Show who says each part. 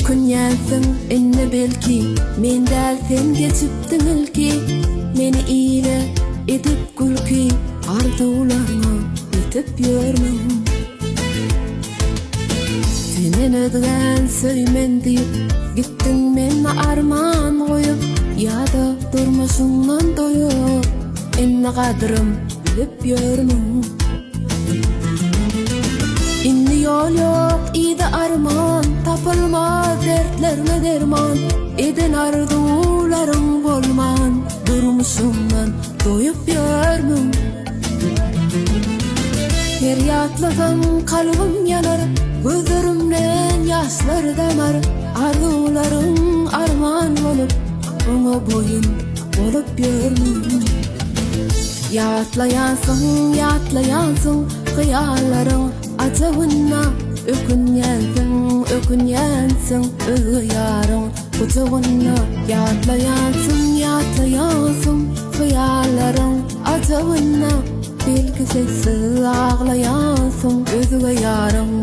Speaker 1: Ökünýänsiň indi belki, Men däl sen geçipdiň ilki, Meni ile edip gülki, Arzuwlarňa ýetip ýörmüň. Senden özgän söýmen diýip, Gitdiň meni arman goýup, Ýa-da durmuşyňdan doýup, Indi gadrym bilip ýörmüň. Indi ýol ýok yza arman, Tapylmaz dertlerňe derman, Eden arzuwlaryň bolman, Durmuşyňdan doýup ýörmüň. Her ýatlasam kalbym ýanar, Gözlerimden ýaşlar damar, Arzuwlaryň arman bolup, Oňa boýun bolup ýörmüň. Ýatlaýansyň, ýatlaýansyň, Hyýallaryň ajabynda, Ökünýänsiň, ökünýänsiň, Özge ýaryň gujagynda. Ýatlaýansyň, ýatlaýansyň, Hyýallaryň ajabynda, Belki sessiz aglaýansyň, Özge ýaryň.